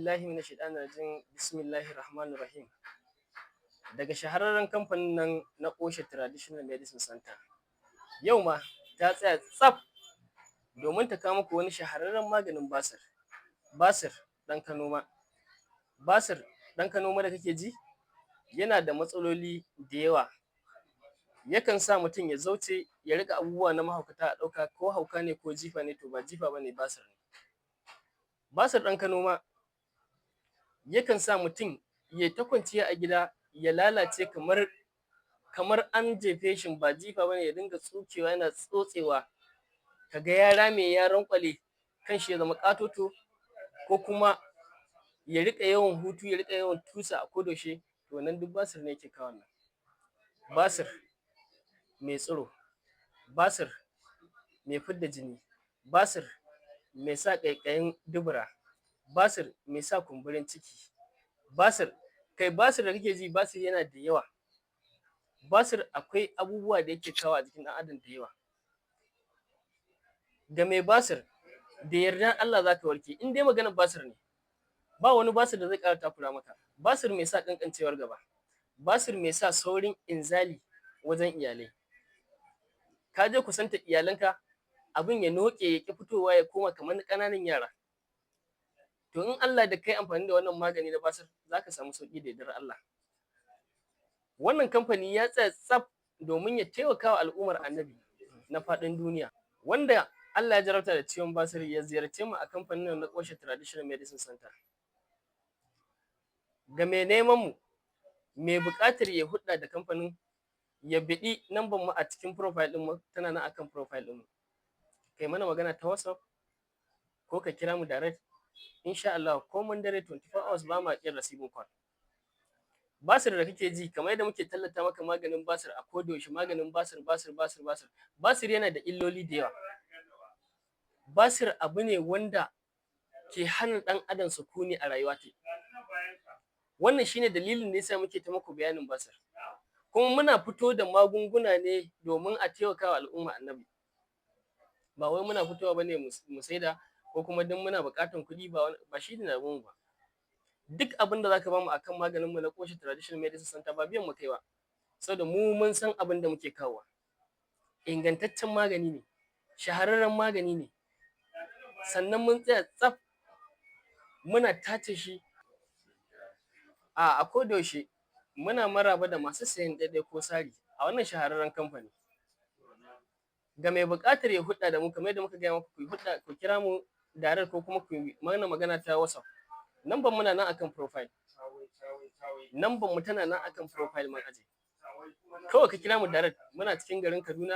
Billahi minash shaitanir rajim. Bismillahir rahmanir rahim. Daga shahararren kamfanin nan na Osha Traditional Medicine Center. Yau ma ta tsaya tsaf domin ta kawo muku wani shahararren maganin basir. Basir ɗan kanoma. Basir ɗan kanoma da kake ji yana da matsaloli da yawa. Yakan sa mutum ya zauce, ya riƙa abubuwa na mahaukata, a ɗauka ko hauka ne ko jifa ne. To, ba jifa ba ne, basir ne. Basir ɗan kanoma yakan sa mutum yai ta kwanciya a gida, ya lalace kamar an jefe shi, ba jifa ba ne, ya dinga tsukewa, yana tsotsewa, ka ga ya rame, ya ranƙwale, kanshi ya zama ƙatoto, ko kuma ya riƙa yawan hutu, ya riƙa yawan tusa a koda yaushe. To, wannan duk basir ne yake kawo wannan. Basir mai tsiro, basir mai fidda jini, basir mai sa ƙaiƙayin dubura, basir mai sa kumburin ciki, basir, kai, basir da kake ji, basir yana da yawa. Basir akwai abubuwa da yake kawowa a jikin ɗan adam da yawa. Ga mai basir, da yardan Allah za ka warke in dai maganar basir ne, ba wani basir da zai ƙara takura maka. Basir mai sa ƙanƙancewar gaba, basir mai sa saurin inzali wajen iyalai, ka je kusantar iyalanka, abin ya noƙe, ya ƙi fitowa, ya koma kamar na ƙananan yara. To, in Allah ya yarda kai amfani da wannan magani na basir, za ka samu sauƙi da yardar Allah. Wannan kamfani ya tsaya tsaf domin ya taimaka wa al'ummar Annabi na faɗin duniya. Wanda Allah ya jarabta da ciwon basir, ya ziyarce mu a kamfanin na Osha Traditional Medicine Center. Ga mai neman mu, mai buƙatar ya hulɗa da kamfanin, ya biɗi namban mu a cikin profile ɗin mu, tana nan akan profile ɗin mu. Kai mana magana ta WhatsApp ko ka kira mu direct, insha Allah komin dare, 24 hours ba ma ƙin receiving call. Basir da kake ji, kamar yadda muke tallata maka maganin basir a koda yaushe, maganin basir, basir, basir, basir. Basir yana da illoli da yawa. Basir abu ne wanda ke hana ɗan adam sukuni a rayuwa tai. Wannan shine dalilin da yasa muke ta muku bayanin basir. Kuma muna fito da magunguna ne domin a taimaka wa al'umma Annabi. Ba wai muna fitowa bane mu saida ko kuma don muna buƙatan kuɗi, ba shi ne damuwar mu ba. Duk abin da zaka bamu akan maganin mu na Osha Traditional Medicine Center, ba biyan mu kai ba. Saboda mu mun san abin da muke kawowa. Ingantaccen magani ne, shahararren magani ne. Sannan mun tsaya tsaf muna tace shi. A koda yaushe muna maraba da masu sayen ɗai-ɗai ko sari a wannan shahararren kamfani. Ga mai buƙatar ya hulɗa da mu, kamar yadda muka gaya muku, ku yi hulɗa, ku kira mu direct ko kuma ku mana magana ta WhatsApp. Namban mu na nan akan profile. Namban mu tana nan akan profile mun aje. Kawai ka kira mu direct, muna cikin garin Kaduna.